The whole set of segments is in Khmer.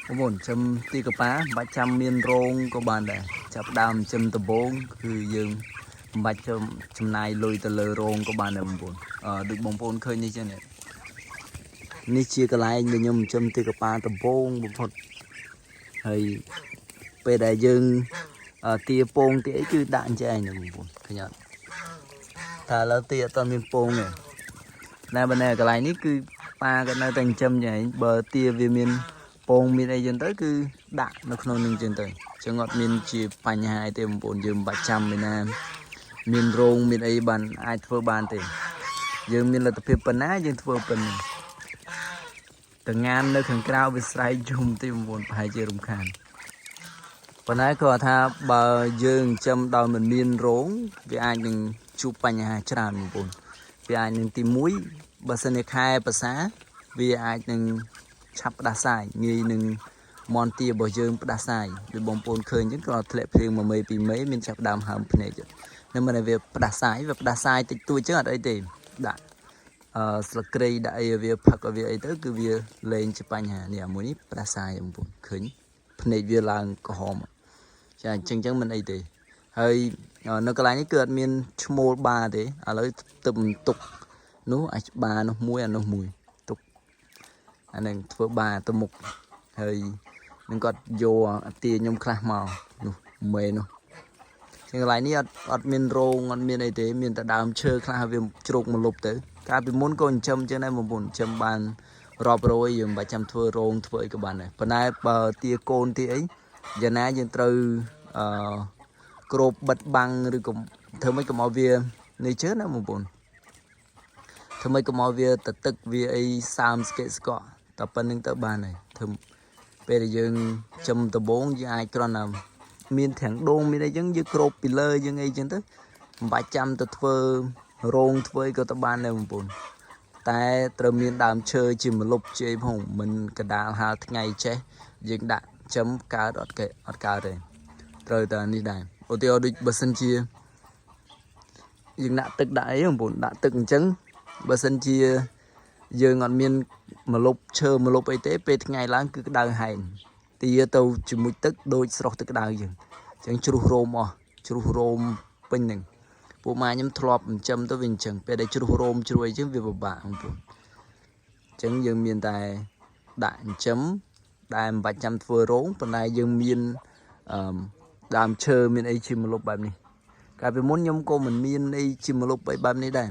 បងប្អូនចិញ្ចឹមទាកាប៉ាមិនបាច់ចាំមានរោងក៏បានដែរចាប់ផ្ដើមចិញ្ចឹមដំបូងគឺយើងមិនបាច់ចំចំណាយលុយទៅលើរោងក៏បានដែរបងប្អូនអឺដូចបងប្អូនឃើញនេះចឹងនេះនេះជាកន្លែងដែលខ្ញុំចិញ្ចឹមទាកាប៉ាដំបូងបំផុតហើយពេលដែលយើងអឺទាពងទាអីគឺដាក់អញ្ចឹងឯងណាបងប្អូនឃើញអត់តែឥឡូវទាអត់ទាន់មានពងទេណែបើនៅកន្លែងនេះគឺប៉ាក៏នៅតែចិញ្ចឹមចឹងឯងបើទាវាមាន ពងមានអីចឹងទៅគឺដាក់នៅក្នុងនឹងចឹងទៅចឹងអត់មានជាបញ្ហាអីទេបងប្អូនយើងមិនបាច់ចាំឯណាមានរោងមានអីបានអាចធ្វើបានទេយើងមានលទ្ធភាពប៉ុណ្ណាយើងធ្វើប៉ុណ្ណឹងតងាននៅខាងក្រៅវាស្រែកយំទេបងប្អូនប្រហែលជារំខានប៉ុន្តែគាត់ថាបើយើងចិញ្ចឹមដោយមិនមានរោងវាអាចនឹងជួបបញ្ហាច្រើនបងប្អូនវាអាចនឹងទី1បើសិនជាខែប្រសាវាអាចនឹង ឆាប់ផ្ដាសាយងាយនឹងមន់ទារបស់យើងផ្ដាសាយដូចបងប្អូនឃើញអញ្ចឹងក៏ធ្លាក់ភ្លៀងមួយមេពីរមេមានចាប់ដើមហើមភ្នែកនឹងមិនឲ្យវាផ្ដាសាយវាផ្ដាសាយតិចតួចអញ្ចឹងអត់អីទេដាក់អឺស្លឹកគ្រៃដាក់អីឲ្យវាផឹកឲ្យវាអីទៅគឺវាលែងជាបញ្ហានេះអាមួយនេះផ្ដាសាយបងប្អូនឃើញភ្នែកវាឡើងក្រហមចាអញ្ចឹងអញ្ចឹងមិនអីទេហើយនៅកន្លែងនេះគឺអត់មានឈ្មោលបាទេឥឡូវទៅបន្ទុកនោះអាចបានោះមួយអានោះមួយទុក អានឹងធ្វើបាទៅមុខហើយនឹងគាត់យកអាទាខ្ញុំខ្លះមកនោះមេនោះជាងកន្លែងនេះអត់អត់មានរោងអត់មានអីទេមានតែដើមឈើខ្លះវាជ្រោកមកលុបទៅកាលពីមុនក៏ចិញ្ចឹមចឹងដែរបងប្អូនចិញ្ចឹមបានរាប់រយយើងមិនបាច់ចាំធ្វើរោងធ្វើអីក៏បានដែរប៉ុន្តែបើទាកូនទាអីយ៉ាងណាយើងត្រូវអឺក្របបិទបាំងឬក៏ធ្វើម៉េចកុំឲ្យវានេះជឿណាបងប្អូន ធ្វើម៉េចកុំឲ្យវាតទឹកវាអីសើមស្កេកស្កក់តែប៉ុណ្្នឹងទៅបានហើយធ្វើពេលដែលយើងចំដបងយើងអាចគ្រាន់តែមានធាំងដូងមានអីចឹងយើងគ្របពីលើយើងអីចឹងទៅមិនបាច់ចាំទៅធ្វើរោងធ្វើអីក៏ទៅបានដែរបងប្អូនតែត្រូវមានដើមឈើជាម្លប់ជាអីផងមិនកដាលហាលថ្ងៃចេះយើងដាក់ចំកើតអត់គេអត់កើតទេត្រូវតែនេះដែរឧទាហរណ៍ដូចបើសិនជាយើងដាក់ទឹកដាក់អីបងប្អូនដាក់ទឹកអញ្ចឹង បើសិនជាយើងអត់មានម្លប់ឈើម្លប់អីទេពេលថ្ងៃឡើងគឺក្តៅហែងទាទៅជាមួយទឹកដូចស្រស់ទឹកក្តៅយើងអញ្ចឹងជ្រុះរោមអស់ជ្រុះរោមពេញហ្នឹងពួកម៉ាខ្ញុំធ្លាប់ចិញ្ចឹមទៅវាអញ្ចឹងពេលដែលជ្រុះរោមជ្រុះអីចឹងវាពិបាកបងប្អូនអញ្ចឹងយើងមានតែដាក់ចិញ្ចឹមដែលមិនបាច់ចាំធ្វើរោងប៉ុន្តែយើងមានអឺដើមឈើមានអីជាម្លប់បែបនេះកាលពីមុនខ្ញុំក៏មិនមានអីជាម្លប់អីបែបនេះដែរ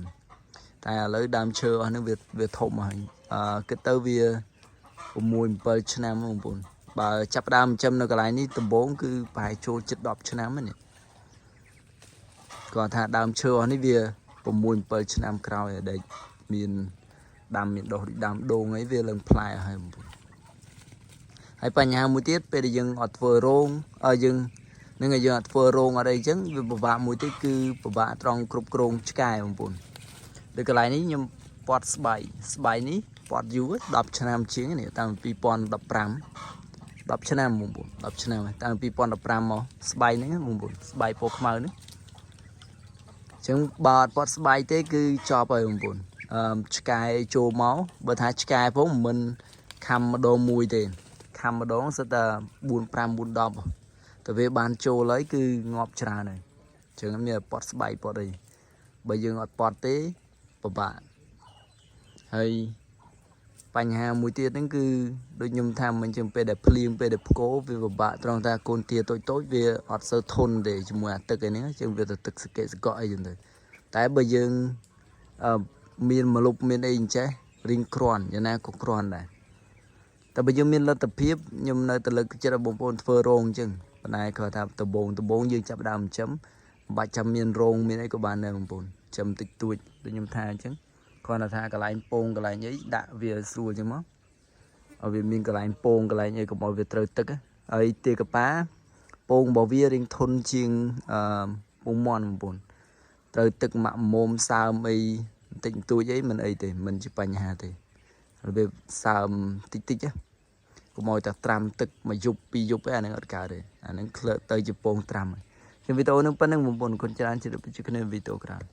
តែឥឡូវដើមឈើអស់ហ្នឹងវាវាធំហើយអឺគិតទៅវា6 7ឆ្នាំបងប្អូនបើចាប់ដើមចិញ្ចឹមនៅកន្លែងនេះដំបូងគឺប្រហែលចូលជិត10ឆ្នាំហ្នឹងនេះគាត់ថាដើមឈើអស់នេះវា6 7ឆ្នាំក្រោយដែលមានដាំមានដុះដូចដើមដូងអីវាឡើងផ្លែហើយបងប្អូនហើយបញ្ហាមួយទៀតពេលដែលយើងអត់ធ្វើរោងអើយើងនឹងឲ្យយើងអត់ធ្វើរោងអត់អីចឹងវាពិបាកមួយទៀតគឺពិបាកត្រង់គ្រប់គ្រងឆ្កែបងប្អូន ដូចកន្លែងនេះខ្ញុំពាត់ស្បៃស្បៃនេះពាត់យូរ10ឆ្នាំជាងនេះតាំងពី2015 10ឆ្នាំបងប្អូន10ឆ្នាំហើយតាំងពី2015មកស្បៃហ្នឹងបងប្អូនស្បៃពណ៌ខ្មៅនេះអញ្ចឹងបើអត់ពាត់ស្បៃទេគឺចប់ហើយបងប្អូនអឺឆ្កែចូលមកបើថាឆ្កែផងមិនខំម្ដងមួយទេខំម្ដងសិតតែ4 5 4 10តែវាបានចូលហើយគឺងាប់ច្រើនហើយអញ្ចឹងមានពាត់ស្បៃពាត់អីបើយើងអត់ពាត់ទេ ពិបាកហើយបញ្ហាមួយទៀតហ្នឹងគឺដូចខ្ញុំថាមិញជាងពេលដែលភ្លៀងពេលដែលផ្គរវាពិបាកត្រង់ថាកូនទាតូចតូចវាអត់សូវធន់ទេជាមួយអាទឹកឯនេះជាងវាទៅទឹកសកេសកក់អីចឹងទៅតែបើយើងអឺមានម្លប់មានអីអញ្ចេះរៀងគ្រាន់យ៉ាងណាក៏គ្រាន់ដែរតែបើយើងមានលទ្ធភាពខ្ញុំនៅតែលើកចិត្តឲ្យបងប្អូនធ្វើរោងអញ្ចឹងប៉ុន្តែគាត់ថាដំបងដំបងយើងចាប់ដើមចិញ្ចឹមមិនបាច់ចាំមានរោងមានអីក៏បានដែរបងប្អូនចិញ្ចឹមតិចតួចដូចខ្ញុំថាអញ្ចឹង គ្រាន់តែថាកន្លែងពងកន្លែងអីដាក់វាស្រួលអញ្ចឹងមកឲ្យវាមានកន្លែងពងកន្លែងអីកុំឲ្យវាត្រូវទឹកហើយទាកប៉ាពងរបស់វារៀងធន់ជាងអឺពងមាន់បងប្អូនត្រូវទឹកម៉ាក់មុំសើមអីបន្តិចបន្តួចអីមិនអីទេមិនជាបញ្ហាទេរបៀបសើមតិចតិចណាកុំឲ្យតែត្រាំទឹកមួយយប់ពីរយប់អីអាហ្នឹងអត់កើតទេអាហ្នឹងក្លើទៅជាពងត្រាំហើយខ្ញុំវីដេអូនឹងប៉ុណ្្នឹងបងប្អូនគុណច្រើនជម្រាបជួបគ្នាវីដេអូក្រោយ។